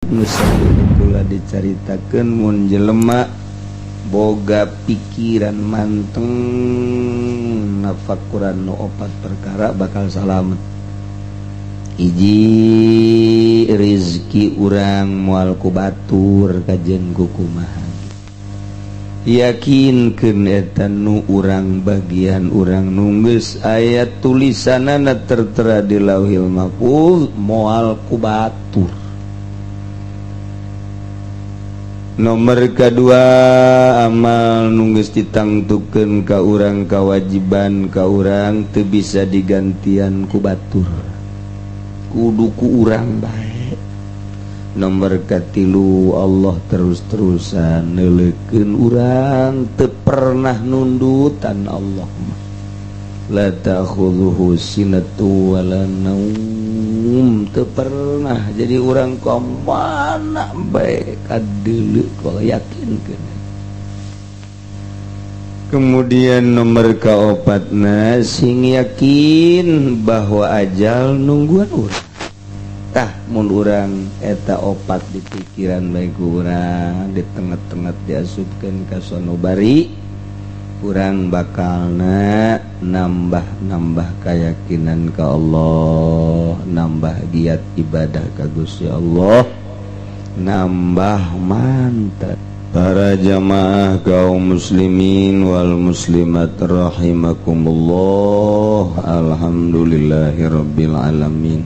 Kula dicaritakeun mun jelema boga pikiran manteng nafakuran nu opat perkara bakal salamet. Hiji, rizki urang moal ku batur kajen ku kumaha, yakinkeun eta nu urang bagian urang nu geus aya tulisanana tertera di Lauhil Mahfuz moal ku batur. Nomor kedua, amal nu geus ditangtukeun ka urang, kewajiban ka urang, teu bisa digantian ku batur, kudu ku urang bae. Nomor katilu, Allah terus-terusan neuleukeun urang, teu pernah nundutan. Allah mah la ta'khudhuhu sinatu wala naum, teu pernah. Jadi urang ka mana bae kadeuleu kalau yakinkeun. Kemudian nomor kaopatna, sing yakin bahwa ajal nungguan urang. Tah, mun urang eta opat di pikiran bae urang, di tengah-tengah diasupkeun ka sanubari, urang bakalna nambah-nambah keyakinan ke Allah, nambah giat ibadah ka Gusti Allah, nambah mantap. Para jamaah kaum muslimin wal muslimat rahimakumullah, alhamdulillahirabbil alamin.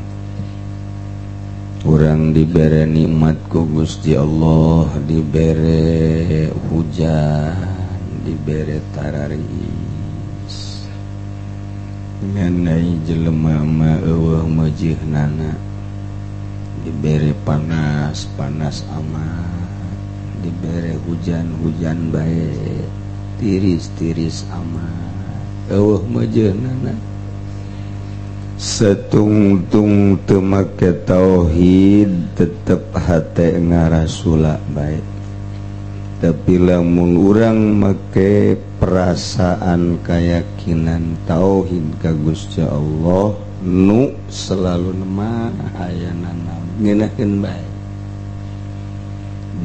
Urang dibere nikmat ku Gusti Allah, dibere hujan, dibere tararis, ngan jelema mah euweuh meujeunana. Dibere panas, panas amat, dibere hujan, hujan bae, tiris-tiris amat, euweuh meujeunana. Setungtung teu make tauhid tetep hate ngarasula bae, tapi lamun urang make perasaan keyakinan tauhid ka Gusti Allah nu selalu nema ayana ngeunahkeun bae.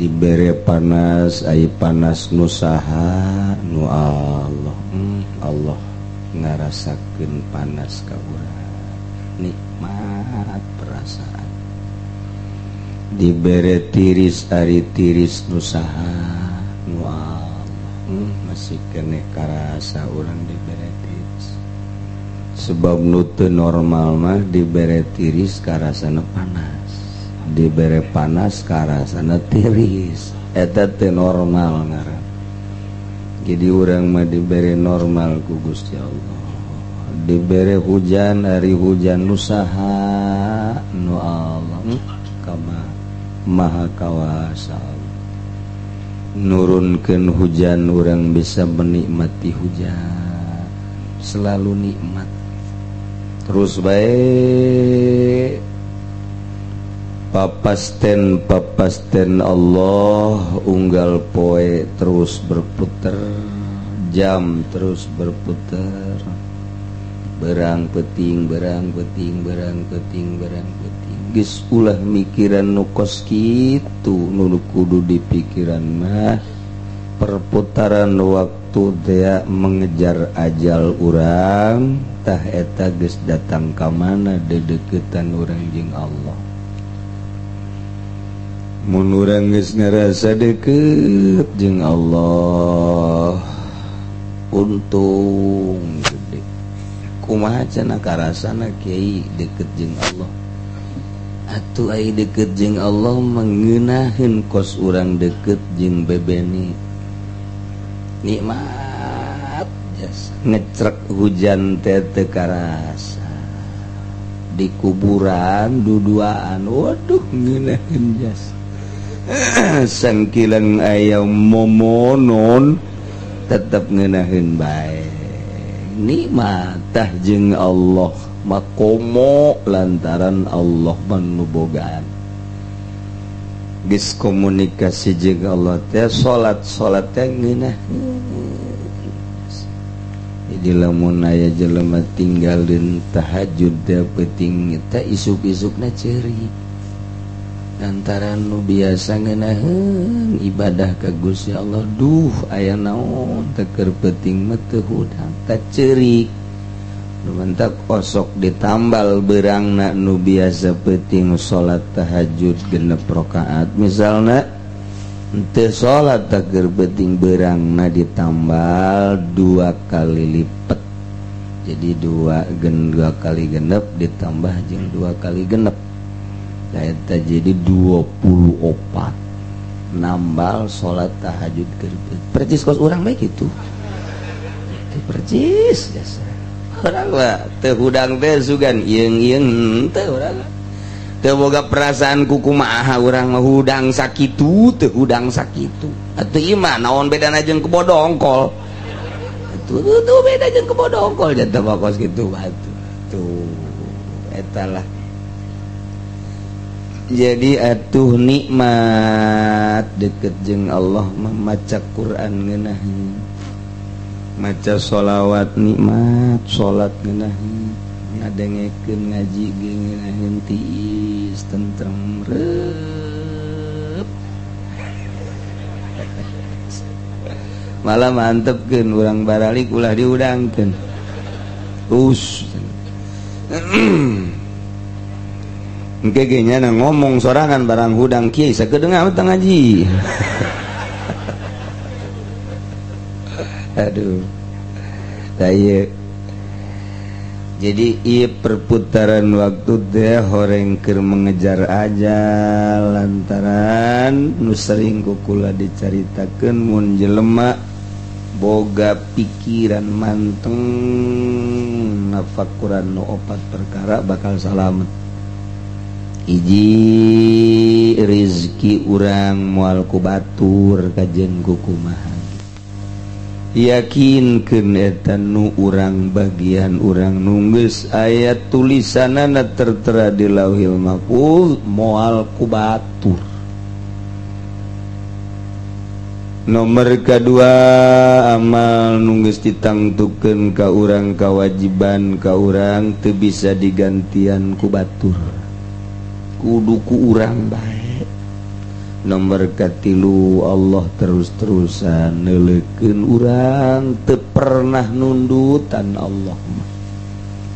Dibere panas, ai panas nu saha? Nu Allah. Allah ngarasakeun panas ka urang, nikmat perasaan. Dibere tiris, ari tiris nu saha? Nu Allah. Masih keneh karasa urang dibere tiris, sebab nu teu normal mah dibere tiris karasana panas, dibere panas karasana tiris, eta teu normal ngaran. Jadi urang mah dibere normal ku Gusti Allah. Dibere hujan, ari hujan nu saha? Nu Allah. Kama maha kawasa nurunkeun hujan, urang bisa menikmati hujan, selalu nikmat terus bae. Papasten papasten Allah unggal poe terus berputar, jam terus berputar, berang peting, berang peting, berang peting, berang peting. Geus ulah mikiran nu kos kitu. Nu kudu dipikiran mah perputaran waktu dia mengejar ajal urang. Tah, eta geus datang ka mana dedeketan urang jeung Allah. Mun urang geus ngerasa deket jeung Allah, untung gede. Kumaha cenah karasana, Kiai, deket jeung Allah? Atuh ai deket jeung Allah mengenahin kos urang deket jeung bebeni, nikmat jas. Ngecrek hujan teh teu karasa, di kuburan duduaan, waduh, ngeunaheun jas. Sangkilang aya momonon tetep ngeunaheun bae, nikmat. Tah, jeung Allah makomo lantaran Allah manubogaan geus komunikasi jeung Allah teh, salat salat teh ngeunah. Jadi lamun aya jelema tinggalin tahajud teh, penting teh isuk-isukna ceuri. Lantaran nu biasa ngeunaheun ibadah ka Gusti Allah, duh aya naon teh keur peuting mah teu hudang tah ceurik. Nu mantak osok ditambal beurangna nu biasa peuting salat tahajud 6 rakaat misalna, teu salat tah keur peuting beurangna ditambal 2 kali lipat. Jadi 2 kali genep ditambah jeung 2 kali genep. Eta jadi 24 nambal salat tahajud keur percis kos urang bae kitu. Itu percis jasa. Urang mah teu hudang teh sugan ieung-ieung teu urang. Teu boga perasaan kukumaha urang mah hudang sakitu teu hudang sakitu. Atuh ieu mah naon bedana jeung kebo dongkol. Tuh tuh beda jeung kebo dongkol jantan mah kos kitu atuh. Tuh eta lah. Jadi atuh nikmat deket jeung Allah mah maca Quran ngeunaheun, maca sholawat nikmat, salat ngeunaheun, ngadengekeun ngaji ge ngeunaheun, tiis tentrem reup. Malah mantepkeun urang baralik ulah diudangkeun. Us. Engke ge nya ngomong sorangan barang hudang kieu sakedeung mah ngaji. Aduh. Tah ieu. Jadi ieu perputaran waktu teh horeng keur mengejar ajal lantaran nu sering ku kula dicaritakeun mun jelema boga pikiran manteng nafakuran nu opat perkara bakal salamet. Hiji rizki urang moal ku batur kajen ku kumaha. Yakinkeun eta nu urang bagian urang nunggeus aya tulisanana tertera di Lauhil Mahfuz moal ku batur. Nomor kedua amal nunggeus ditangtukeun ka urang kawajiban ka urang teu bisa digantian ku batur. Kudu ku urang bae. Nomor katilu Allah terus-terusan neuleukeun urang teu pernah nundutan Allah mah.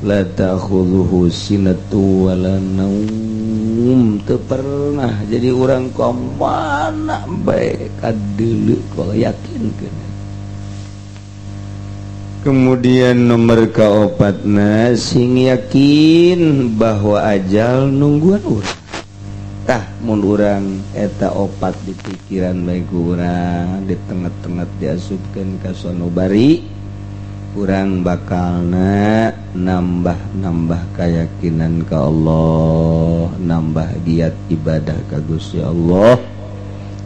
La ta'khudhuhu sinatu wala naum, teu pernah jadi urang ka mana bae kadeuleu kalau yakinkeun. Kemudian nomor kaopatna sing yakin bahwa ajal nungguan urang. Tah mun urang eta opat di pikiran bae ku urang di tengah-tengah diasupkeun ka sanubari urang bakalna nambah-nambah keyakinan ka Allah, nambah giat ibadah ka Gusti Allah,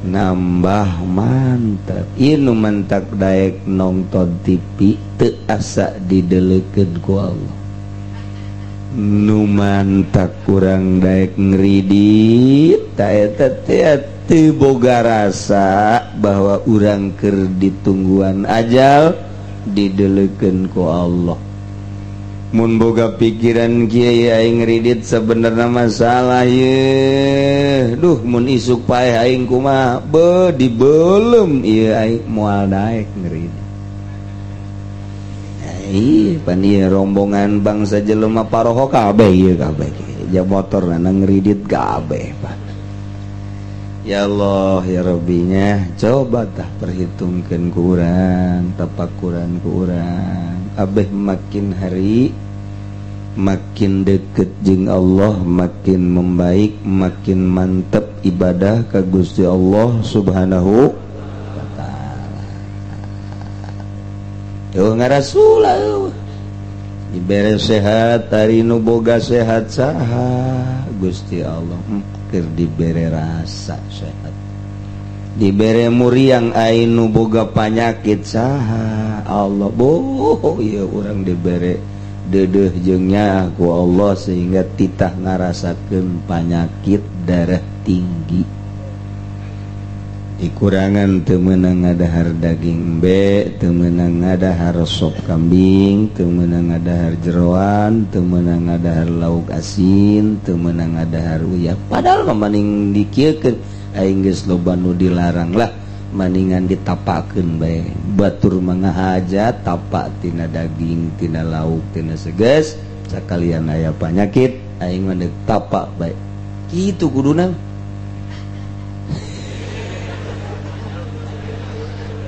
nambah mantap. Ieu nu mantak daek nonton TV teu asa dideleukeun ku Allah. Nu mantak kurang daek ngridit ta eta teh teu boga rasa bahwa urang keur ditungguan ajal dideleukeun ku Allah. Mun boga pikiran kieu aing ngridit sebenarnya masalah ye. Duh mun isuk paeh aing kumaha be dibelem ieu aing moal daek ngridit. Ih, pan ieu rombongan bangsa jelema paroho kabeh ieu kabeh. Ja motor na ngridit kabeh pan. Ya Allah ya Rabbinya, coba tah perhitungkeun ku urang, tapakuran ku urang. Abeh makin hari makin deket jeung Allah, makin membaik, makin mantep ibadah ka Gusti Allah Subhanahu wa taala. Eueuh ngarasul eueuh. Dibere sehat ari nu boga sehat saha Gusti Allah keur dibere rasa sehat. Dibere muriang ai nu boga panyakit saha Allah. Boh ieu urang dibere deudeuh jeung nyaah ku Allah sehingga titah ngarasakeun panyakit darah tinggi. Dikurangan teu meunang ngadahar daging embe, teu meunang ngadahar sop kambing, teu meunang ngadahar jeroan, teu meunang ngadahar lauk asin, teu meunang ngadahar uyah. Padahal mah maning dikieukeun aing geus loba nu dilarang lah, maningan ditapakeun bae. Batur mah ngahaja tapak tina daging, tina lauk, tina seges, sakalian aya panyakit aing mah deuk tapak bae. Kitu kuduna.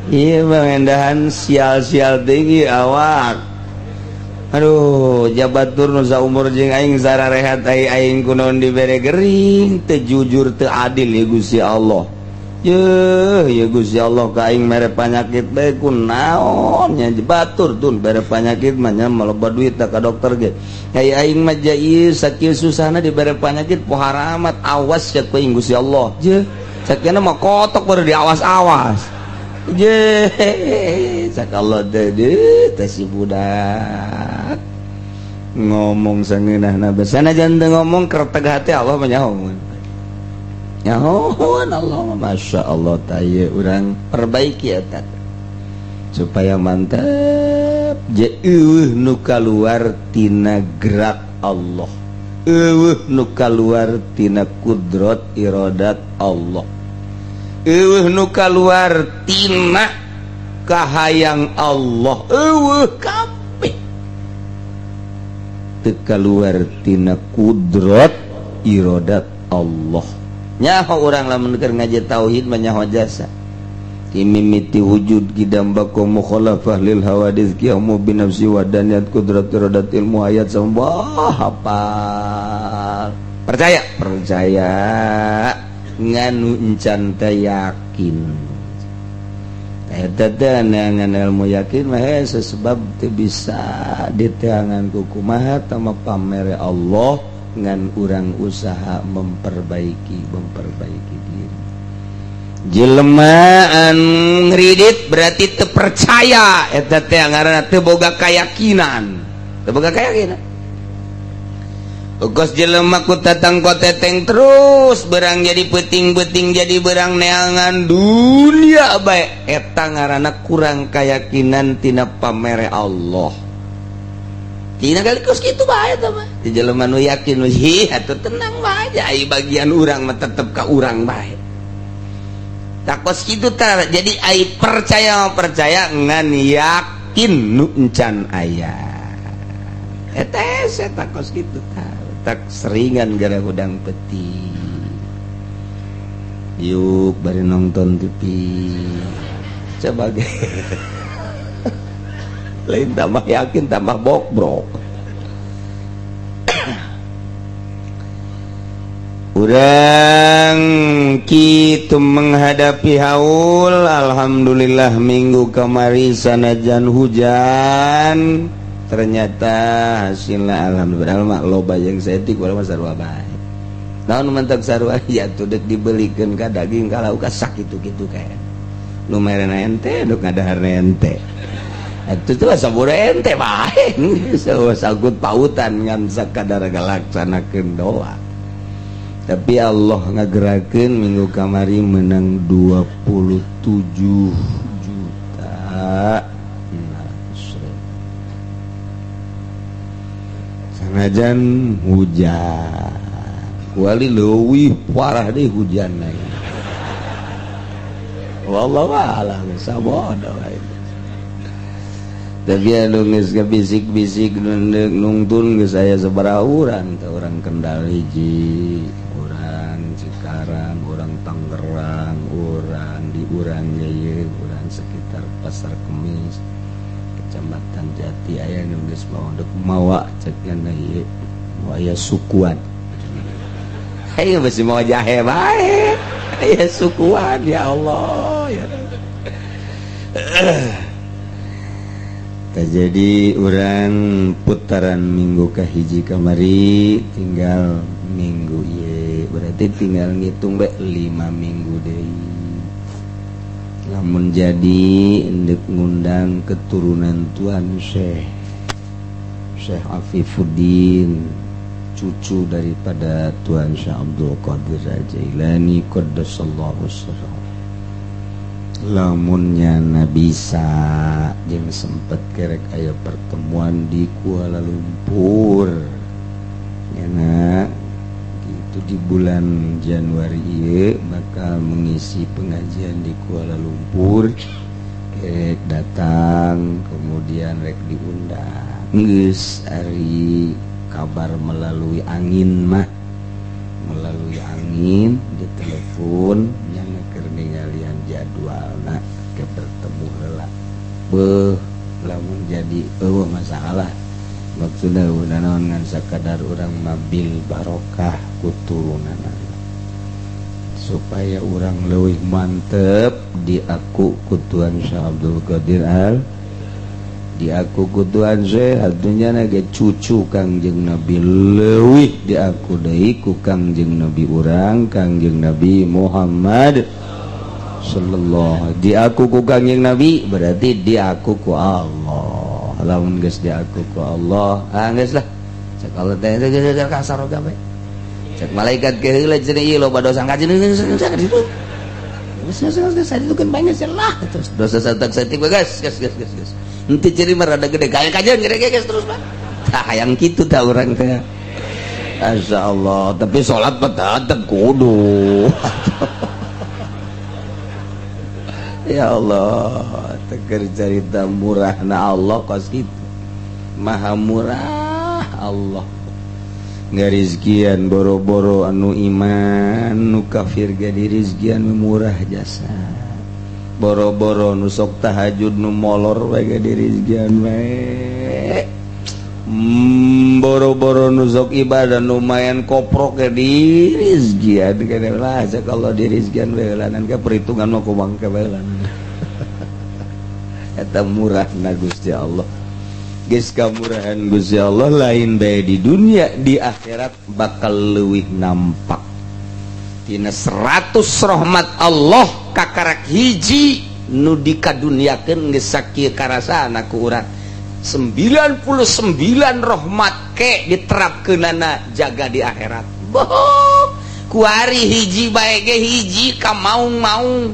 Iya mengendahan sial-sial tinggi awak. Aduh, jabatur nu saumur jeung aing sararehat aing kunaon dibere gering, teu jujur teu adil ya Gusti Allah. Yeuh, ya Gusti Allah ka aing mere panyakit bae kunaon nya batur tun bere panyakit mah nya maloba duit ka dokter ge. Ai aing mah ieu sakieu susahna dibere panyakit pohara amat awas ya ku aing Gusti Allah. Jeuh, sakieu mah kotok baru diawas-awas. Je, Allah teh si budak ngomong sangeunahna sanajan teu ngomong kerteg hati Allah mah nyahoan. Nyahoan Allah mah Masya Allah tah ieu urang perbaiki eta supaya mantep. Je eueuh nu kaluar tina gerak Allah, eueuh nu kaluar tina kudrat iradat Allah, eueuh nu kaluar tina kahayang Allah, eueuh kabeh teu kaluar tina kudrat iradat Allah. Nyaho urang lamun keur ngaji tauhid mah nyaho jasa mimiti wujud qidam baqa mukhalafah lil hawadits qiyamu bi nafsi wa daniyat kudrat iradat ilmu hayat sembah hafal. Percaya percaya nganu encan teh yakin. Eta teh ngan ilmu yakin mah hese sebab teu bisa diteangan ku kumaha tama pamere Allah ngan urang usaha memperbaiki diri. Jelema anu ngridit berarti teu percaya eta teh ngaranna teu boga keyakinan. Teu boga keyakinan. Kos jelema ku tatang koteteng terus berang jadi peting-peting jadi berang neangan dunia bae eta ngaranna kurang keyakinan tina pamere Allah. Tina kali kos kitu bae eta mah. Di jelema nu yakin hi atuh tenang bae ai bagian urang mah tetep ka urang bae. Takos kitu tah jadi ai percaya percaya ngan yakin nu encan aya. Eta eta kos kitu tah. Tak seringan gara hudang peti yuk bari nonton TV coba ge lain tambah yakin tambah bokbrok. Urang kitu menghadapi haul alhamdulillah minggu kamari sanajan hujan ternyata hasilnya alhamdulillah mah loba jeung saeutik walau mah sarua bae. Naon mentak sarua ya tuh deuk dibelikeun ka daging ka lauk ka sakitu-kitu kae. Nu merena ente duk ngadahar ente. Atuh tuh asa bodoh ente bae. Sagut pautan ngan sakadar ngalaksanakeun doa. Tapi Allah ngagerakeun minggu kamari menang 27 juta. Sanajan hujan wali leuwih parah deh hujan lagi. Wallahu a'lam sabodo. Tapi anu geus bisik-bisik nungtun geus aya sabaraha urang teh urang Kendal hiji, urang Cikarang, urang Tangerang, urang di urang ieu, urang sekitar Pasar Kemis, Kecamatan Jati aya nu geus mawa deuk mawa cek nya ieu aya sukuan. Ayo besi mau jahe bae. Aya sukuan ya Allah ya. Jadi urang putaran minggu kahiji kamari tinggal minggu ieu berarti tinggal ngitung bae 5 minggu deui. Lamun jadi endek ngundang keturunan Tuan Syekh Syekh Afifuddin, cucu daripada Tuan Syekh Abdul Qadir Jailani qaddasallahu sirrahu. Lamunnya na bisa jeung sempet kerek aya pertemuan di Kuala Lumpur nyana gitu di bulan Januari ieu bakal mengisi pengajian di Kuala Lumpur, kerek datang kemudian rek diundang. Geus ari kabar melalui angin mah, melalui angin di telepon nyana keur ningalian jadwalna ke bertemu heula. Beuh, lamun jadi eueuh masalah, maksudna naon, ngan sakadar urang mabil barokah ku turunanana supaya urang leuwih mantep diaku ku Tuan Syekh Abdul Qadir Al, diaku ku Tuan Syekh atunya ge cucu Kangjeng Nabi, leuwih diaku deui ku Kangjeng Nabi urang, Kangjeng Nabi Muhammad sallallahu. Diaku ku Kangjeng Nabi berarti diaku ku Allah. Lamun geus diaku ku Allah, ah geus lah, cek Allah teh kasar oge bae. Cek malaikat ke heula cenah, ieu loba dosa kajeun ditu. Geus geus geus itu kan banyak lah, terus dosa satak satik geus geus geus geus geus. Henteu ciri mah rada gede kaya kajeun gede geus terus mah. Tah hayang kitu tah urang teh. Masya Allah, tapi sholat mah tetep kudu. Ya Allah, teker cerita murahna Allah kos kitu. Maha murah Allah. Ngarizkian boro-boro anu iman, nu kafir ge dirizkian murah jasa. Boro-boro nu sok tahajud, nu molor we ge dirizkian we. Boro-boro nu sok ibadah, nu main koprok ge dirizkian kene lah. Cek Allah dirizkian we heulanan ke perhitungan mah kumang ke heulanan. Eta murahna Gusti Allah. Geus kamurahan Gusti Allah lain bae di dunia, di akhirat bakal leuwih nampak. Tina 100 rahmat Allah kakarak hiji nu dikaduniakeun geus sakieu karasana ku urang. 99 rahmat ke diterapkeunana jaga di akhirat. Boh, kuari hiji bae ge hiji ka maung-maung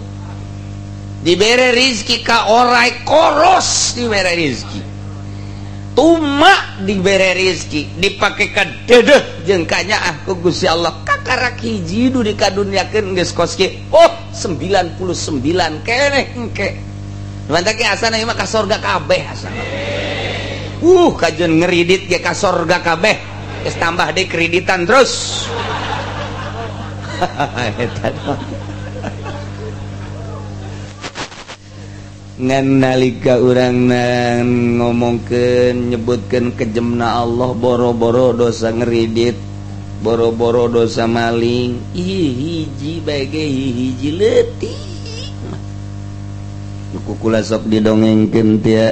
dibere rizki, ka orai koros dibere rizki, tuma dibere rizki, dipake ka dedeh jeung kanyaah ku Gusti Allah. Kakarak hiji nu dikaduniakeun geus kos kieu. Oh, 99 keneh engke. Mantap ge asana ieu mah ka sorga kabeh asana. Kajeun ngeridit ge ka sorga kabeh. Geus tambah deui kreditan terus. Eta ngan nalika urang ngomongkeun nyebutkeun kejemna Allah, boro-boro dosa ngeridit, boro-boro dosa maling, ih hiji bae ge hiji leutik nu kukula sok didongengkeun teh.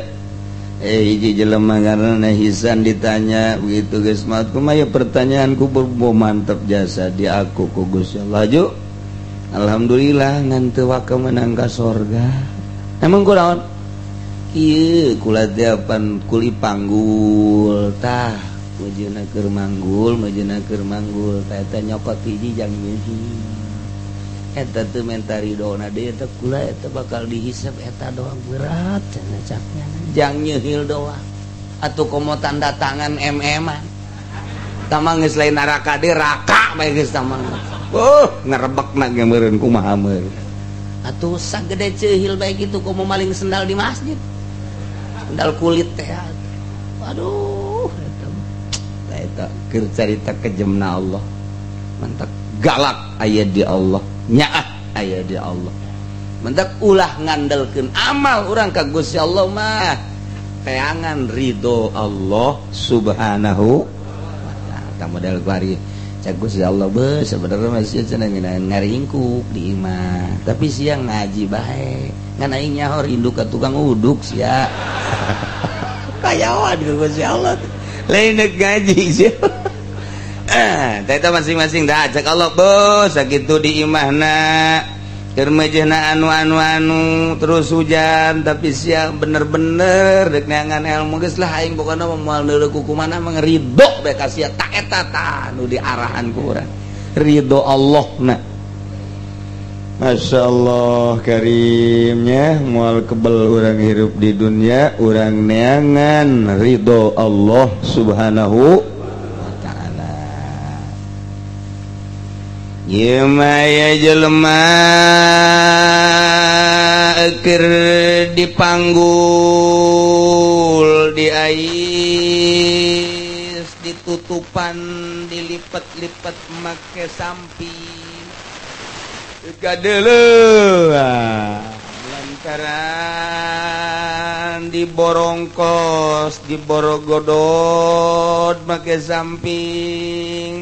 Hiji jelema karena hisan ditanya begitu geus maut, kumaha ya pertanyaan kubur? Mantep jasa di aku ku Gusti Allah. Laju alhamdulillah ngan teu waka menang ka sorga. Emang kunaon? Ieu kula teh pan kuli panggul tah, meujeuhna keur manggul, meujeuhna keur manggul tah eta nyokot hiji jang nyeuhi. Eta teu menta ridona deui eta kula, eta bakal dihisab eta doang berat cenah caknya jang nyeuhil doang. Atuh komo tanda tangan MM-an. Tamang geus lain neraka deui, raka bae geus tamang. Oh, ngerebekna ge meureun kumaha meureun. Atuh sagede ceuhil bae kitu komo maling sendal di masjid. Sendal kulit teh. Aduh, eta eta keur carita kejemna Allah. Mantak galak aya di Allah, nyaah aya di Allah. Mantak ulah ngandelkeun amal urang ka Gusti Allah mah. Teangan ridho Allah Subhanahu wa ta'ala. Model kuari cek Gusti Allah be sebenarnya masih cenah ngaringkuk di imah, tapi siang ngaji bae ngan aing nyaho rindu ka tukang uduk sia. Kayawan ku Gusti Allah lain dek ngaji sia. Teh masing-masing dah cek Allah bos sakitu di imahna keur meujeuhna anu anu anu terus hujan, tapi siang bener-bener dek neangan ilmu geus lah aing pokona mah moal neuleuh ku kumana mah ridho bae ka sia. Tak eta tah nu diarahan ku urang ridho Allah. Nah, Masya Allah karimnya, mual kebel urang hirup di dunia, urang neangan ridho Allah Subhanahu wa Ta'ala. Ieu mah aya jelema keur dipanggul, diais, ditutupan, dilipet-lipet make samping kadeuleu lantaran diborongkos, diborogodod make samping,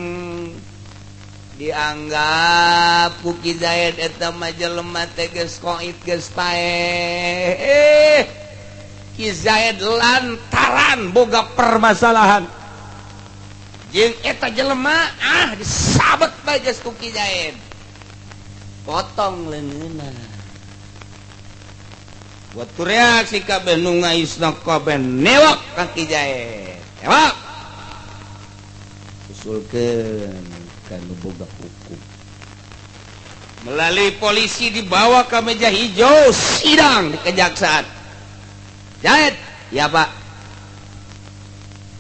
dianggap ku Ki Zaid eta mah jelema teh geus koit, geus paeh. Eh, Ki Zaid lantaran boga permasalahan jeung eta jelema, ah, disabet bae geus ku Ki Zaid, potong leungeunna. Waktu reaksi kabeh nu ngaisna, kabeh newak ka Ki Zaid, newak, usulkeun ka nu boga hukum. Melalui polisi dibawa ke meja hijau sidang di kejaksaan. "Zaid." "Ya, Pak."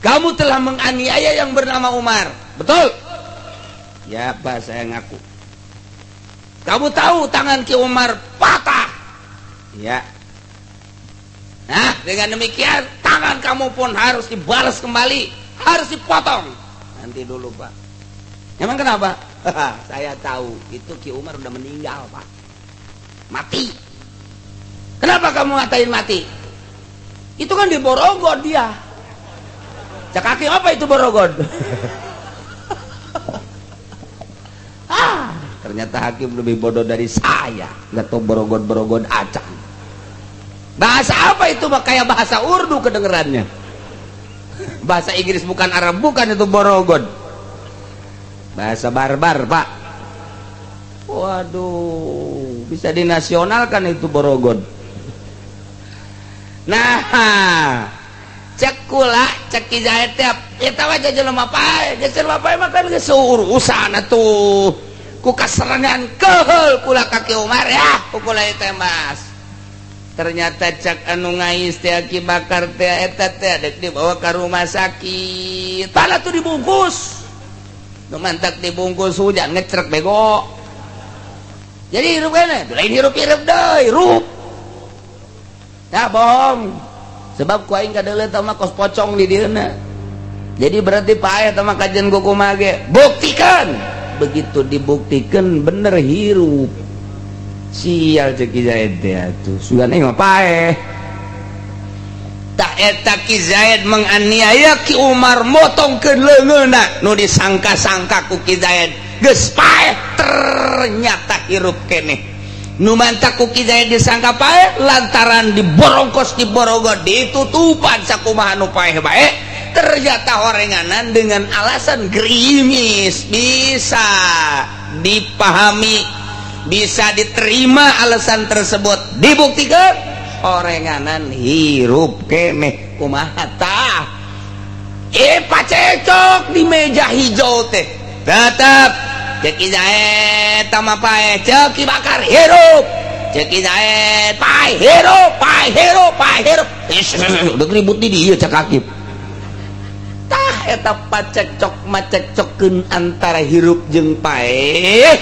"Kamu telah menganiaya yang bernama Umar, betul?" "Ya, Pak, saya ngaku." "Kamu tahu tangan Ki Umar patah?" "Ya." "Nah, dengan demikian tangan kamu pun harus dibalas kembali, harus dipotong." "Nanti dulu, Pak." "Emang kenapa?" "Saya tahu itu Ki Umar udah meninggal, Pak, mati." "Kenapa kamu ngatain mati?" "Itu kan di Borogod dia." Cek kaki apa itu Borogod? Ah, ternyata hakim lebih bodoh dari saya, nggak tahu Borogod Borogod acan. Bahasa apa itu? Kayak bahasa Urdu kedengerannya, bahasa Inggris bukan, Arab bukan, itu Borogod bahasa barbar, Pak. Waduh, bisa dinasionalkan itu Borogod. Nah, cek kula, cek Ki Zaid teh, eta mah jelema paeh, geus jelema paeh mah kan geus urusan atuh. Ku kaserangan keheul kula ka Ki Umar ya, ku kula mas. Ternyata cak anu ngais teh, Ki Bakar teh, eta teh dek dibawa ke rumah sakit. Pala tuh dibungkus. Nu mantak dibungkus hujan ngecrek, bego. Jadi hirup kene, lain hirup-hirup deui, hirup. Ya bohong. Sebab ku aing kadeuleu mah kos pocong di dieuna. Jadi berarti paeh mah kajian kumaha ge. Buktikan. Begitu dibuktikan bener hirup, sial, cek Ki Zaid teh, atuh sugan aing mah paeh. Tak eta Ki Zaid menganiaya Ki Umar, motongkeun leungeunna. Nu disangka-sangka ku Ki Zaid geus paeh, ternyata hirup keneh. Nu mantak ku Ki Zaid disangka paeh lantaran diborongkos, diborogot, ditutupan sakumaha nu paeh bae, ternyata orenganan dengan alasan gerimis bisa dipahami, bisa diterima alasan tersebut. Dibuktikan orenganan hirup keneh. Kumaha tah? Eh, pacecok di meja hijau teh tetap cek Ki Zaid mah paeh, cek Ki Bakar hirup, cek Ki Zaid paeh, hirup, paeh, hirup, paeh, hirup. Udah ribut di dia. Cek hakim, tah eta pacekcok macekcokeun antara hirup jeung paeh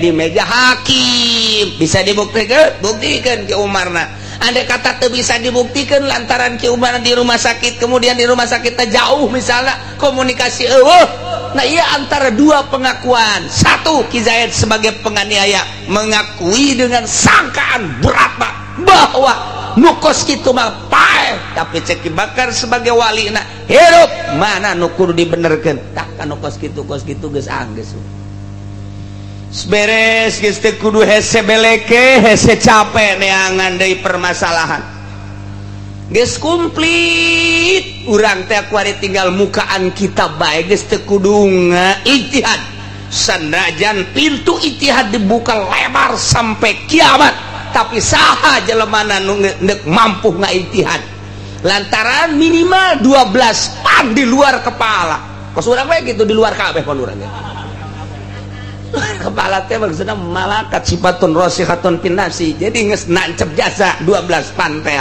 di meja hakim bisa dibuktikan. Buktikan ke Umarna. Andai kata teu bisa dibuktikan lantaran Ki Umar di rumah sakit, kemudian di rumah sakit jauh, misalnya komunikasi eueuh. Nah, iya, antara dua pengakuan. Satu, Ki Zaid sebagai penganiaya mengakui dengan sangkaan berat, Pak, bahwa nu kos kitu mah paeh, tapi cek Ki Bakar sebagai wali, nah, hirup. Mana nu kudu dibenerkeun? Tah, nu kos kitu, kos kitu geus anggeus beres, geus teu kudu hese beleke, hese capek neangan deui permasalahan, geus komplit. Urang teh kuari tinggal mukaan kita bae, geus teu kudu ijtihad. Sanajan pintu ijtihad dibuka lebar sampai kiamat, tapi saha jelemana nu mampu ngaijtihad lantaran minimal 12 pan di luar kepala? Kos urang we gitu, di luar kabeh kon urang. Kepala teh maksudna malakat sifatun rasikhatun fin nafsi. Jadi geus nancep jasa 12 pan teh.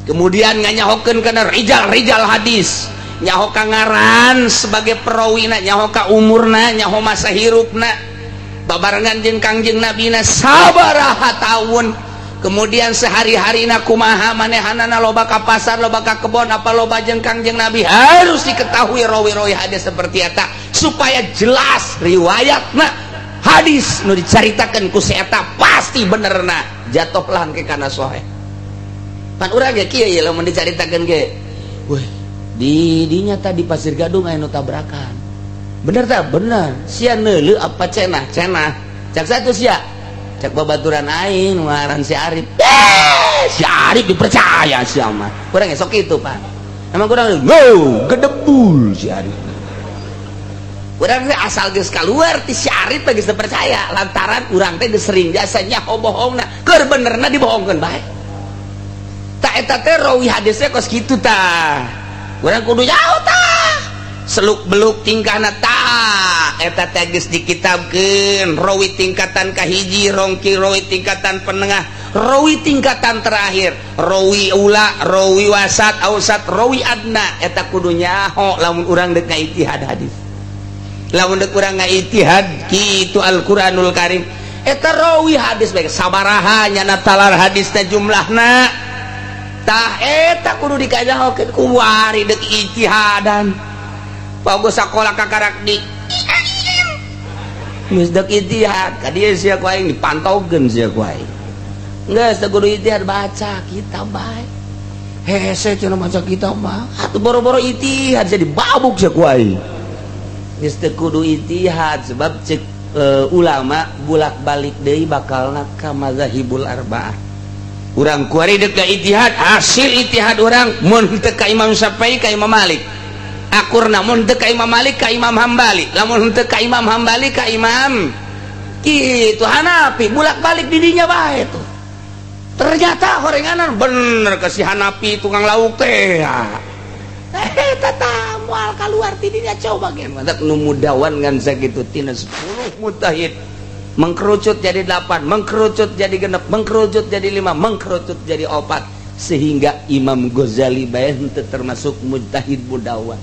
Kemudian nganyahokeun kana rijal-rijal hadis. Nyaho ka ngaran sebagai perawina, nyaho ka umurna, nyaho masa hirupna. Babarengan jeung Kangjeng Nabina sabaraha tahun. Kemudian sehari-harina kumaha, manehanana loba ka pasar, loba ka kebon, apa loba jeung Kangjeng Nabi, harus diketahui rawi-rawi hadis seperti eta supaya jelas riwayatna hadis nu dicaritakeun ku si eta pasti benerna, jatuhlah ke kana soheh. Pan urang ge kieu ye, lamun dicaritakeun ge, weh, di dinya tadi Pasir Gadung aya nu tabrakan, bener tak? Bener. Sia neuleu apa cenah? Cenah cak satu sia, cek babaturan aing nu ngaran si Arif. Eh, si Arif dipercaya sia mah. Kurang esok itu, Pak. Emang kurang go gedebul si Arif. Urang teh asal geus kaluar ti si Arif teh geus percaya, lantaran urang teh geus sering jasa nyaho bohongna, keur benerna dibohongkeun bae. Tak, eta teh rawi hadisnya kos kitu tah. Urang kudu nyaho tah seluk beluk tingkahna tah. Eta teh geus dikitabkeun rawi tingkatan kahiji, rongki, rawi tingkatan penengah, rawi tingkatan terakhir, rawi ula, rawi wasat, ausat, rawi adna. Eta kudu nyaho lamun urang dek ngaijtihad hadis, lamun dek urang ngaijtihad kitu Al-Qur'anul Karim. Eta rawi hadis baik sabaraha nyana talar hadis teh jumlahna tah, eta kudu dikajahokeun kuari dek ijtihadan. Bagus sakola kakarak di geus dek ijtihad ka dieu, sia ku aing dipantaukeun, sia ku aing geus teu kudu ijtihad, baca kitab bae hese cenah. Maca kitab mah atuh boro-boro ijtihad, jadi babuk sia ku aing. Geus teu kudu ijtihad, sebab cek ulama bulak-balik deui bakalna ka mazahibul arba'ah. Urang kuari dek ka ijtihad, hasil ijtihad urang mun teu ka Imam Syafi'i ka Imam Malik akurna, mun teu ka Imam Malik ka Imam Hambali, lamun teu ka Imam Hambali ka Imam kitu Hanafi, bulak-balik didinya bae tuh. Ternyata horenganan bener ke si Hanafi tukang lauk teh. Eh, tata moal keluar tidinya. Coba gen mantap nu mudawan ngan sakitu, tina 10 mujtahid mengkerucut jadi 8, mengkerucut jadi 6, mengkerucut jadi 5, mengkerucut jadi 4, sehingga Imam Ghazali bae henteu termasuk mujtahid mudawan.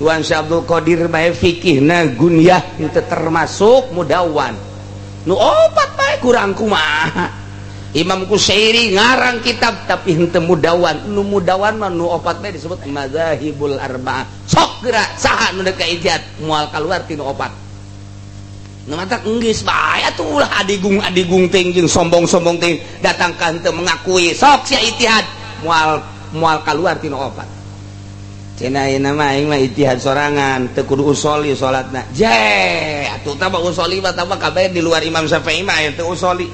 Tuan Syekh Abdul Qadir bae fikihna gunyah, henteu termasuk mudawan. Nu opat bae kurang kumaha? Imam Kusyairi ngarang kitab tapi henteu mudawan. Nu mudawan mah nu opat bae disebut mazahibul arba'ah. Sok geura saha nu dek ijtihad moal keluar tinu opat. Nu matak enggeus bae atuh, ulah adigung-adigung ting jeung sombong-sombong ting datang ka henteu mengakui. Sok sia ijtihad moal moal keluar tinu opat. Cenah ayeuna mah aing mah ijtihad sorangan, teu kudu usoli salatna. Je, atuh tah usoli mah tah kabeh di luar Imam Syafi'i mah teu usoli.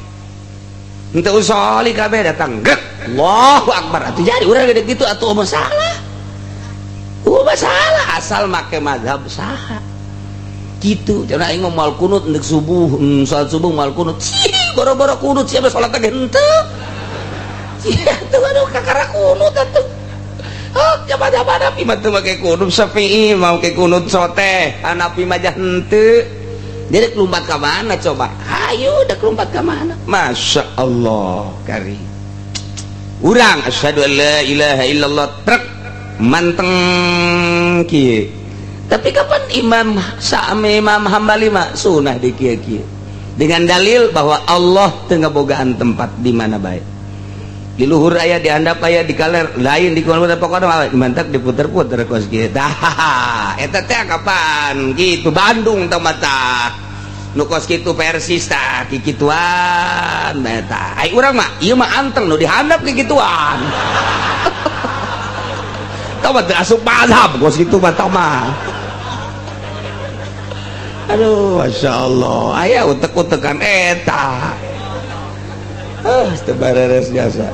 Henteu usoli kabeh datang gek. Allahu Akbar. Atuh jadi urang gede gitu atuh masalah. Oh, masalah asal make mazhab saha. Gitu. Cenah aing mah moal kunut ndek subuh, salat subuh moal kunut. Cih, boro-boro kunut sia salat ge henteu. Sia tuh aduh kakara kunut atuh. Oh, zaman Hanafi mah teu make kunut, Syafi'i mau make kunut sote, Hanafi mah jah henteu. Jadi lompat ka mana coba? Hayu dek lompat ka mana? Masya Allah, kari. Urang asyhadu an la ilaha illallah trek manteng kieu. Tapi kapan Imam Sa'ami, Imam Hambali mah sunah di kieu kieu. Dengan dalil bahwa Allah teu ngabogaan tempat di mana bae. Di luhur aya, di handap aya, di kaler lain, di kulon, pokoknya mantak diputer-puter kos kieu. Tah, eta teh kapan gitu Bandung tah mata nu kos kitu Persis tah kikituan eta. Ai urang mah ieu mah anteng nu dihandap kikituan. Tah mah teu asup mazhab kos kitu mah tah mah. Aduh, Masya Allah, aya utek-utekan eta. Ah, teu bareres jasa.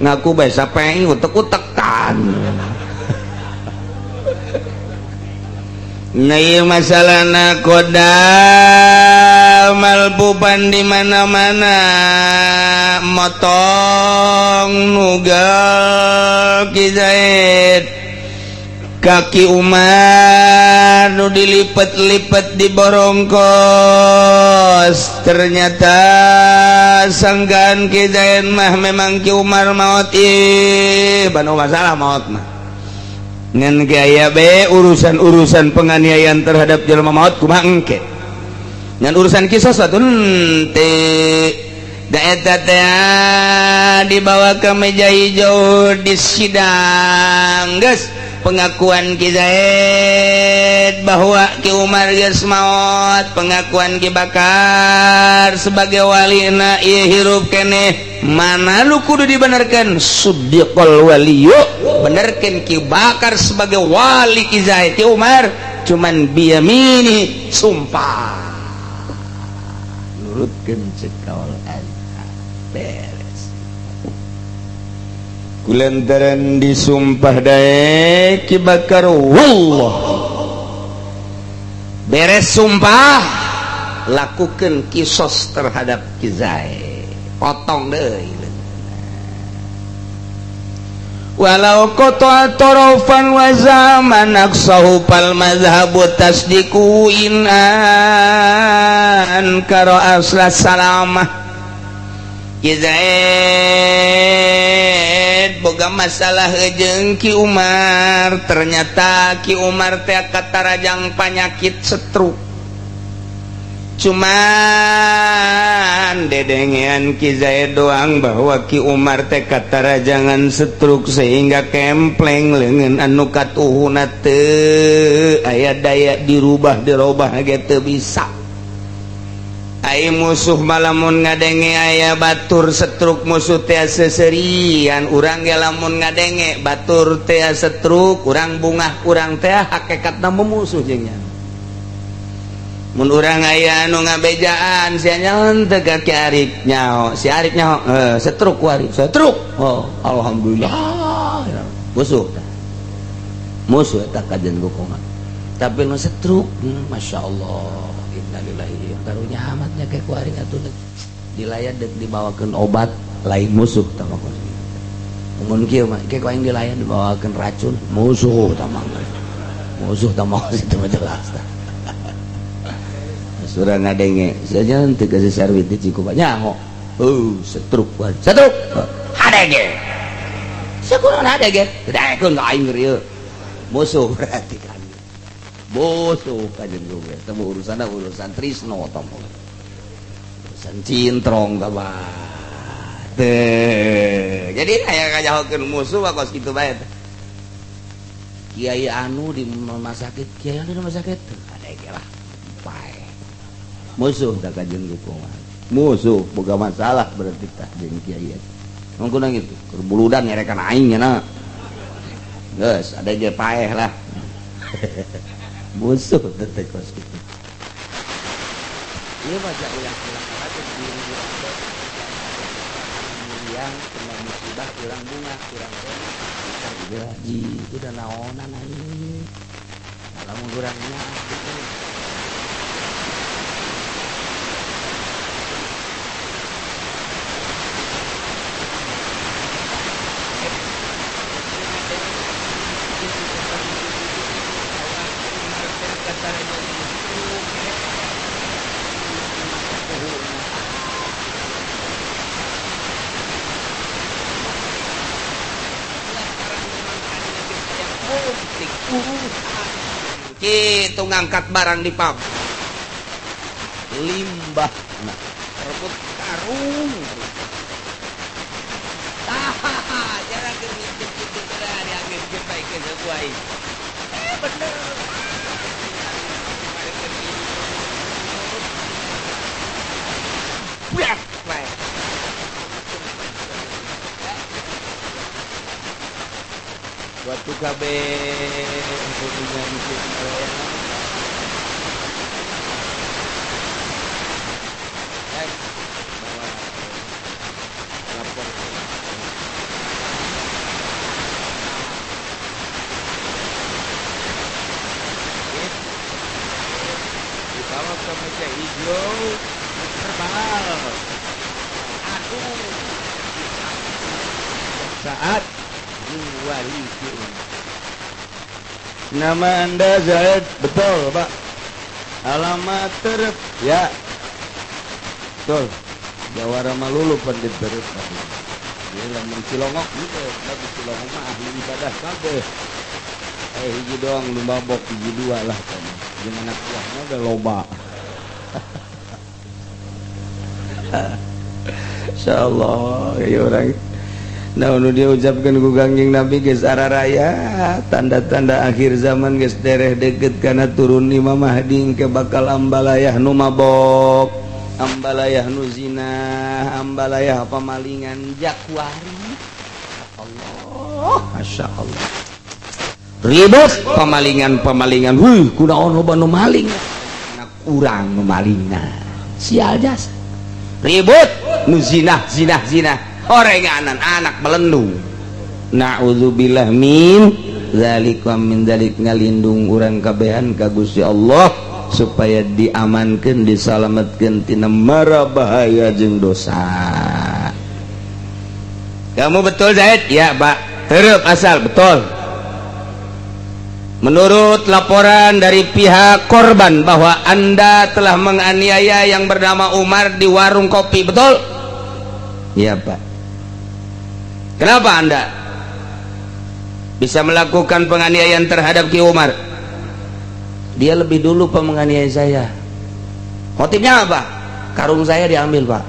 Ngaku bae Syafi'i utek-utekan. Nah, ieu masalahna kodam malpupan di mana-mana, motong nugal Ki Zaid. Kaki Umar nu dilipet-lipet di borongkos ternyata sangkaan Ki Zaid mah memang Ki Umar maot ih banu masalah maot mah ngan ge aya be urusan-urusan penganiayaan terhadap jelema maot kumaha engke ngan urusan kisos atuh henteu da eta teh dibawa ke meja hijau di sidang geus pengakuan Ki Zaid bahwa Ki Umar geus maot pengakuan Ki Bakar sebagai walina ieu hirup keneh mana lu kudu dibenarkan suddiqal waliyu benerkeun Ki Bakar sebagai wali Ki Zaid Ki Umar cuman biyamini sumpah nurutkeun cek kaul beres kulantaran disumpah daek Ki Bakar wallah beres sumpah lakukan kisos terhadap Ki Zaid potong deui walau qata'a tarafan wa zaman aqsahu fal madhhabu tasdiqu in ankara asla salamah Ki Zaid boga masalah jeung Ki Umar ternyata Ki Umar teh katarajang panyakit stroke cuman dedengean Ki Zaid doang bahwa Ki Umar teh katarajangan stroke sehingga kempleng leungeun anu katuhuna teu aya daya dirubah dirobah ge teu bisa. Ai musuh malamun ngadenge aya batur setruk musuh teh seserian urang ge lamun ngadenge batur teh setruk urang bungah urang teh hakikatna memusuh jeung nya. Mun urang aya anu ngabejaan sia nyaho teu ka Ki Arif nyaho si Arif nyaho setruk ku Arif setruk oh alhamdulillah musuh tah musuh eta kajen gokongan tapi nu setruk masyaallah innalillahi karunya amatnya kayak ku ari atuh dilayat dek dibawakeun obat lain musuh tah mah mun kieu mah kayak ku aing dilayat dibawakeun racun musuh tah mah musuh tah mah itu mah jelas tah surah ngadenge saja teu kasih sarwit di Cikupa nyaho setruk setruk hadege sakurang hadege daekeun ka aing ieu musuh berarti kan musuh kajen gue temu urusan urusan trisno tomo urusan cintrong tabah teh jadi aya ngajahokeun musuh mah kos kitu bae kiai anu di rumah sakit kiai anu di rumah sakit hadege lah pae musuh tak kajen kumaha musuh boga masalah berarti tah jeung kiai eta mangkuna gitu keur buludan nyerekan aing nya geus ada ge paeh lah musuh teh kos kitu ieu mah ulang-ulang aja diri urang teh yang kena musibah urang bunga urang teh ji udah naonan aing lamun urangnya gitu. Gitu ngangkat barang di pabrik limbah nah rebut karung tah jarang gitu diambil baik ke sesuai bener waktu KB hubungan bawa lapor dibawa ke meja hijau terbang aduh saat wali. Nama Anda Zaid, betul Pak. Alamat Terep, ya. Betul. Jawara Malulu pandit Terep. Dia lamun Cilongok gitu, tapi Cilongok mah ahli ibadah kabeh. Hiji doang lu mabok, hiji dua lah kan. Jeung anak buahnya udah loba. Insyaallah ya orang. Nah, nu dia ucapkan ku Kangjeng Nabi geus araraya tanda-tanda akhir zaman geus dereh deket kana turun Imam Mahdi ke bakal ambalayah nu mabok, ambalayah nu zina, ambalayah pamalingan jakwari. Allah, Masya Allah. Ribut pamalingan-pamalingan. Huh, kunaon loba nu maling? Anak urang nu malingna. Sial jasa. Ribut nu zina, zina, zina. Orenganan anak melendung. Na'udzubillah min dzalik wa min dzalik, ngalindung urang kabehan ka Gusti Allah supaya diamankeun, disalametkeun tina mara bahaya jeung dosa. Kamu betul Zaid? Ya, Pak. Terep asal betul. Menurut laporan dari pihak korban bahwa Anda telah menganiaya yang bernama Umar di warung kopi, betul? Iya, Pak. Kenapa Anda bisa melakukan penganiayaan terhadap Ki Umar? Dia lebih dulu Pak menganiaya saya. Motifnya apa? Karung saya diambil, Pak.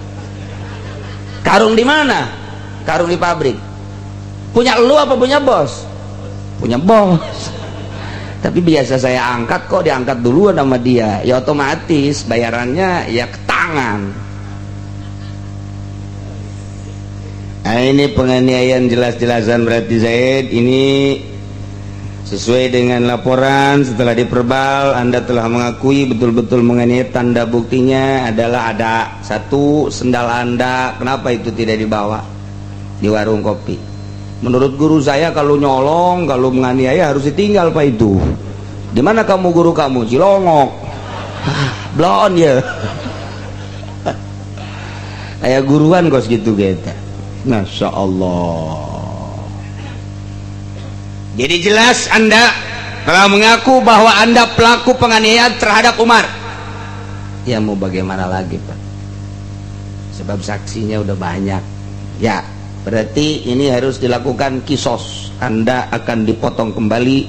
Karung di mana? Karung di pabrik. Punya lu apa punya bos? Punya bos. Tapi biasa saya angkat kok diangkat duluan sama dia. Ya otomatis bayarannya ya ke tangan. Nah, ini penganiayaan jelas-jelasan berarti Zaid. Ini sesuai dengan laporan setelah diperbal Anda telah mengakui betul-betul menganiaya. Tanda buktinya adalah ada satu sendal Anda, kenapa itu tidak dibawa di warung kopi? Menurut guru saya kalau nyolong, kalau menganiaya harus ditinggal Pak itu. Di mana kamu guru kamu? Cilongok. Blon ya. Kayak guruan kos gitu gitu. Masya Allah. Jadi jelas Anda telah mengaku bahwa Anda pelaku penganiayaan terhadap Umar. Ya mau bagaimana lagi Pak? Sebab saksinya udah banyak. Ya, berarti ini harus dilakukan kisos. Anda akan dipotong kembali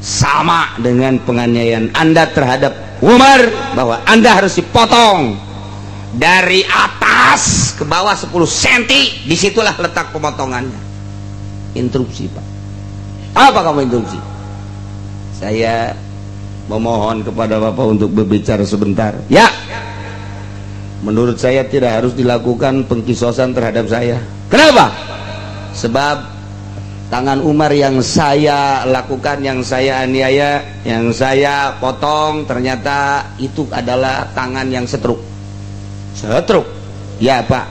sama dengan penganiayaan Anda terhadap Umar, bahwa Anda harus dipotong dari atas ke bawah 10 cm, disitulah letak pemotongannya. Interupsi Pak. Apa kamu interupsi? Saya memohon kepada Bapak untuk berbicara sebentar. Ya, menurut saya tidak harus dilakukan pengkisosan terhadap saya. Kenapa? Sebab tangan Umar yang saya lakukan, yang saya aniaya, yang saya potong, ternyata itu adalah tangan yang setruk. Setruk? Ya Pak.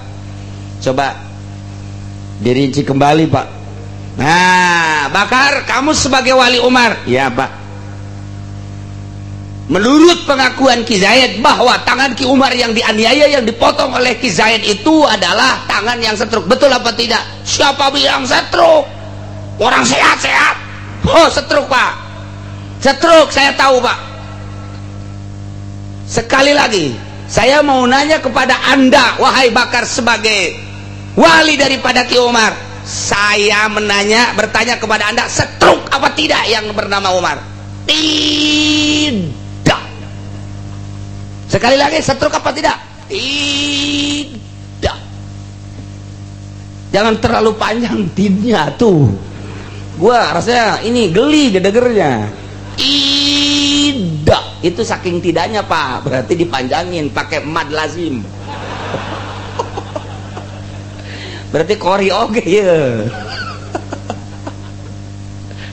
Coba dirinci kembali Pak. Nah, Bakar, kamu sebagai wali Umar. Ya Pak. Menurut pengakuan Ki Zaid bahwa tangan Ki Umar yang dianiaya, yang dipotong oleh Ki Zaid itu adalah tangan yang setruk. Betul apa tidak? Siapa bilang setruk? Orang sehat-sehat. Oh, setruk Pak. Setruk, saya tahu Pak. Sekali lagi, saya mau nanya kepada Anda, wahai Bakar sebagai wali daripada Ki Umar. Saya menanya, bertanya kepada Anda, setruk apa tidak yang bernama Umar? Tidak. Sekali lagi, setruk apa tidak? Tidak. Jangan terlalu panjang tidnya tuh. Gua rasanya ini geli gedegernya. Tidak. Itu saking tidaknya Pak, berarti dipanjangin pakai mad lazim. Berarti kori oke ya.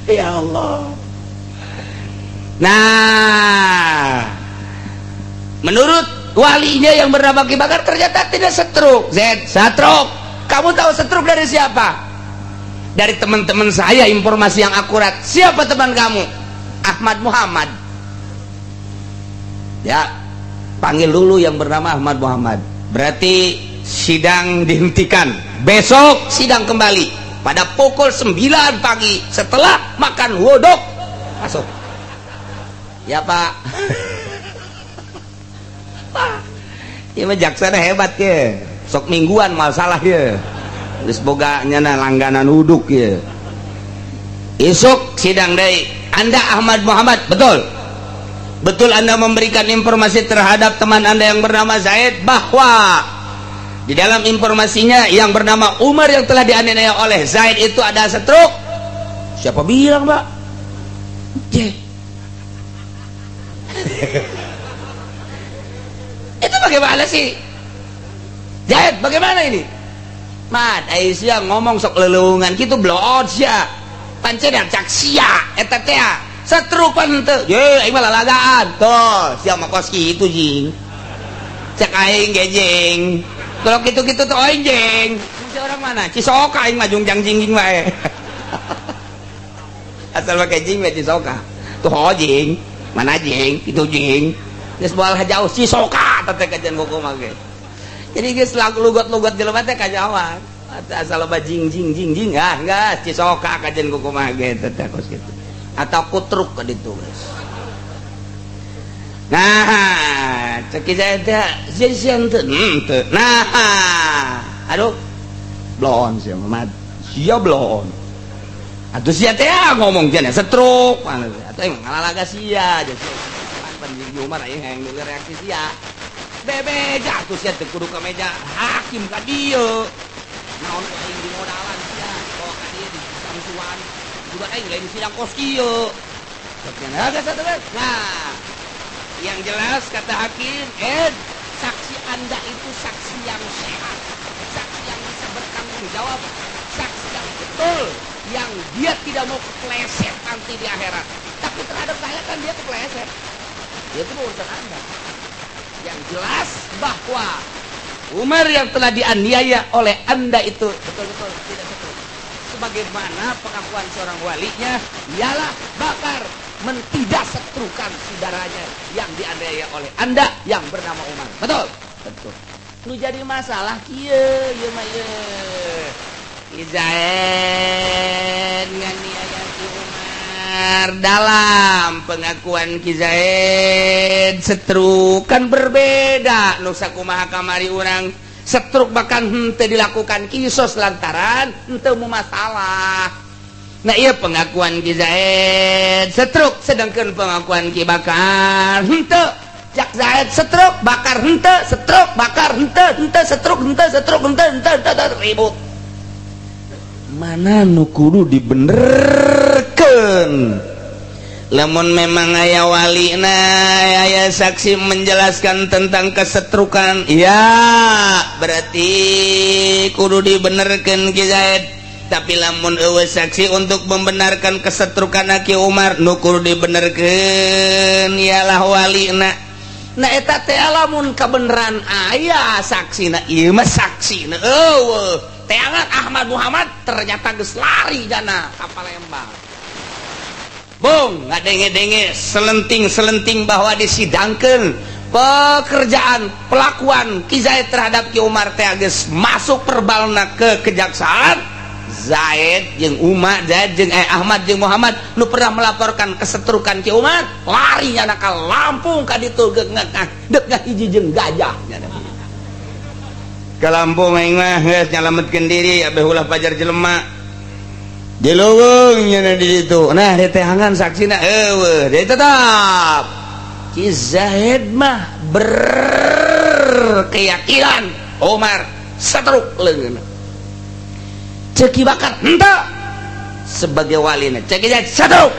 Ya Allah. Nah, menurut walinya yang bernama Ki Bakar ternyata tidak setruk. Z, setruk. Kamu tahu setruk dari siapa? Dari teman-teman saya, informasi yang akurat. Siapa teman kamu? Ahmad Muhammad. Ya, panggil dulu yang bernama Ahmad Muhammad. Berarti sidang dihentikan. Besok sidang kembali pada pukul 9 pagi setelah makan wodok. Masuk ya, Pak. Pak, ieu mah jaksana hebat ya, sok mingguan masalah ya, geus boga nyana langganan uduk ya. Isuk sidang deui. Anda Ahmad Muhammad, betul? Betul Anda memberikan informasi terhadap teman Anda yang bernama Zaid bahwa di dalam informasinya yang bernama Umar yang telah dianiaya oleh Zaid itu ada setruk? Siapa bilang, Pak? Je. Itu bagaimana sih? Zaid, bagaimana ini? Mat, Aisyah ngomong sok lelungan gitu blood sia. Pancen yang cak sia eta teh setruk pan henteu. Ye, aing mah lalagaan. Tuh, sia mah kos kitu, jing. Cek aing ge, jing. Kalau gitu-gitu tuh aing, jing. Si orang mana? Cisoka aing mah jungjang jingjing wae. Asal make jing we Cisoka. Tuh ho jing. Mana jing? Itu jing. Geus moal jauh Cisoka teh kajian buku mah ge. Jadi geus lagu lugot-lugot jelema teh kanyawan. Asal loba jing jing jing jing, ah geus Cisoka kajian kuku mah ge teh kos kitu. Atau kutruk ka ditu geus. Nah, cek saya teh sia teu teu. Nah, aduh. Blon sia Muhammad. Sia blon. Atuh sia teh ngomong cenah setruk. Atuh emang ngalalaga sia. Jadi pan jeung Umar aing hayang denger reaksi sia. Bebeja atuh sia teu kudu ka meja hakim ka dieu. Naon ku aing di modalan sia, bawa ka dieu di samsuan. Budak aing lain sidang kos kieu. Nah, yang jelas kata hakim, saksi Anda itu saksi yang sehat, saksi yang bisa bertanggung jawab, saksi yang betul, yang dia tidak mau kepleset nanti di akhirat. Tapi terhadap saya kan dia kepleset. Itu urusan Anda. Yang jelas bahwa Umar yang telah dianiaya oleh Anda itu betul-betul tidak betul. Sebagaimana pengakuan seorang walinya, ialah Bakar mentidak setrukan saudaranya yang dianiaya oleh Anda yang bernama Umar. Betul? Betul. Nu jadi masalah kieu ieu mah ieu. Ki Zaid nganiaya Ki Umar, dalam pengakuan Ki Zaid setruk kan berbeda. Nu sakumaha kamari urang setruk bahkan henteu dilakukan kisos lantaran henteu mau masalah. Nah, iya pengakuan Ki Zaid setruk, sedangkan pengakuan Ki Bakar henteu. Cak Zaid setruk, Bakar henteu, setruk, Bakar henteu, henteu setruk, henteu setruk, henteu henteu henteu, ribut. Mana nu kudu dibenerkeun? Lamun memang aya walina, aya saksi menjelaskan tentang kesetrukan, ya berarti kudu dibenerkeun Ki Zaid. Tapi lamun eueuh saksi untuk membenarkan kesetrukan Ki Umar, nu kudu dibenerkeun ialah walina. Nah, eta teh lamun kebenaran aya saksina, ieu mah saksina eueuh. Teangan Ahmad Muhammad ternyata geus lari jana ka Palembang. Bung, ngadenge-denge selenting-selenting bahwa disidangkeun pekerjaan pelakuan Ki Zaid terhadap Ki Umar teh geus masuk perbalna ke kejaksaan. Zaid jeung Umar, Zaid jeung Ahmad jeung Muhammad nu pernah melaporkan kesetrukan Ki Umar lari nyana ka Lampung ka ditu dek ngahiji jeung gajah nyana. Ke Lampung aing mah geus nyalametkeun diri abeh ulah pajar jelema. Di leuweung nyana di ditu. Nah, diteangan saksina eueuh, dia tetap Ki Zaid mah berkeyakinan Umar setruk leungeunna. Cek Ki Bakar henteu sebagai walina, cek Ki Zaid setruk.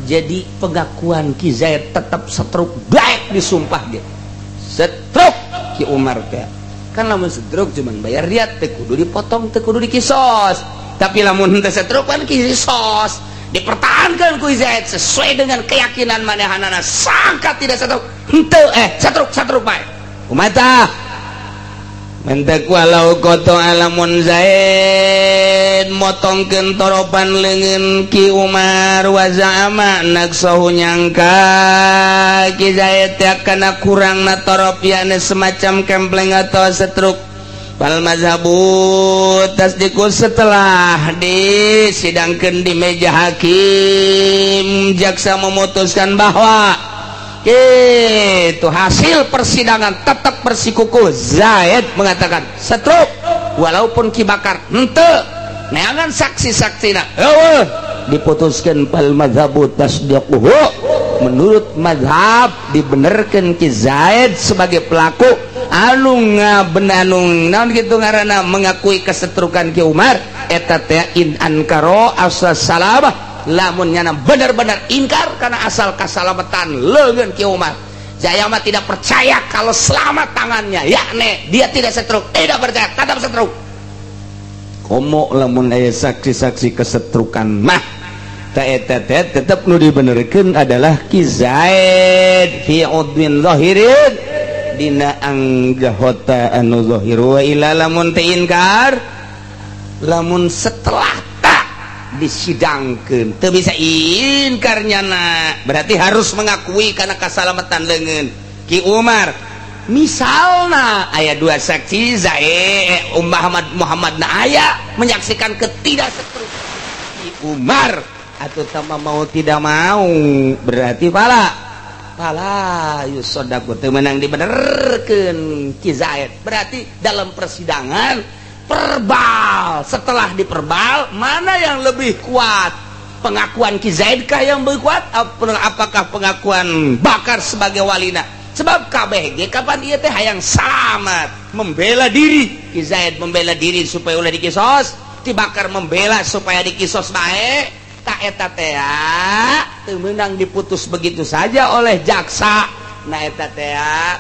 Jadi pengakuan Ki Zaid tetap setruk, baik disumpah dia setruk Ki Umar teh. Kan lamun setruk cuman bayar diat, teu kudu dipotong, teu kudu dikisos. Tapi lamun henteu setruk kan kisos, dipertahankan ku Zaid sesuai dengan keyakinan manehanana, sangka tidak setruk henteu, setruk setruk bae kumaha. Mentek walau koto alamun Zaid motongkeun toropan leungeun Ki Umar wa za'ama naqsahu nyangka Ki Zaid teh kana kurangna torop, yakni semacam kempleng atau setruk. Fal mazhabu tasdiqu. Setelah disidangkan di meja hakim, jaksa memutuskan bahwa itu hasil persidangan tetap bersikukuh Zaid mengatakan setruk, walaupun Ki Bakar henteu neangan saksi-saksi. Nah, diputuskan fal mazhabu tasdiquhu. Menurut mazhab dibenarkan Ki Zaid sebagai pelaku anu ngabenanung naon gitu ngaranna, mengakui kesetrukan Ki Umar eta teh in ankaro asal salamah, lamun nyana benar-benar ingkar karena asal keselamatan leungeun Ki Umar. Saya mah tidak percaya kalau selamat tangannya, yakni dia tidak setruk, tidak percaya, tetap setruk. Komo lamun aya saksi-saksi kesetrukan mah, ta eta teh tetep nu dibenerkeun adalah Ki Zaid fi udwin zahirin, dina anggota anu zahir. Wa ila lamun teu inkar, lamun setelah tak disidangkeun teu bisa inkar nyana, berarti harus mengakui karena keselamatan leungeun Ki Umar. Misalnya aya dua saksi, Zaid, Muhammad, Muhammad na aya menyaksikan ketidaksetruk Ki Umar atau sama, mau tidak mau berarti fala fala yusodaku, teu meunang dibenerkeun Ki Zaid. Berarti dalam persidangan verbal, setelah diperbal, mana yang lebih kuat? Pengakuan Ki Zaid kah yang lebih kuat, apakah pengakuan Bakar sebagai walina? Sebab KBG kapan ieu teh hayang selamat, membela diri. Ki Zaid membela diri supaya ulah dikisos, Ki Bakar membela supaya dikisos bae. Tak eta teh teu meunang diputus begitu saja oleh jaksa. Nah, eta teh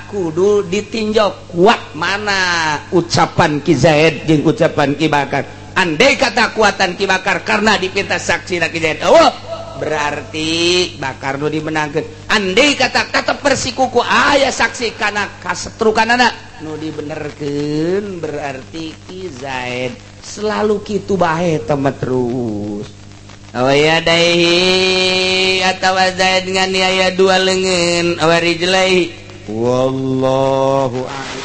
kudu ditinjau kuat mana ucapan Ki Zaid jeung ucapan Ki Bakar. Andai kata kuatan Ki Bakar karena dipinta saksi Ki Zaid, oh, berarti Bakar nu dimenangkan. Andai kata tetap bersikukuh aya saksi karena kasetrukan anak, nu dibenerkeun berarti Ki Zaid. Selalu kitu bae temet terus. Aw yadaihi atawa Zaid nganiaya dua lengan, aw rijlaihi, wallahu a'lam.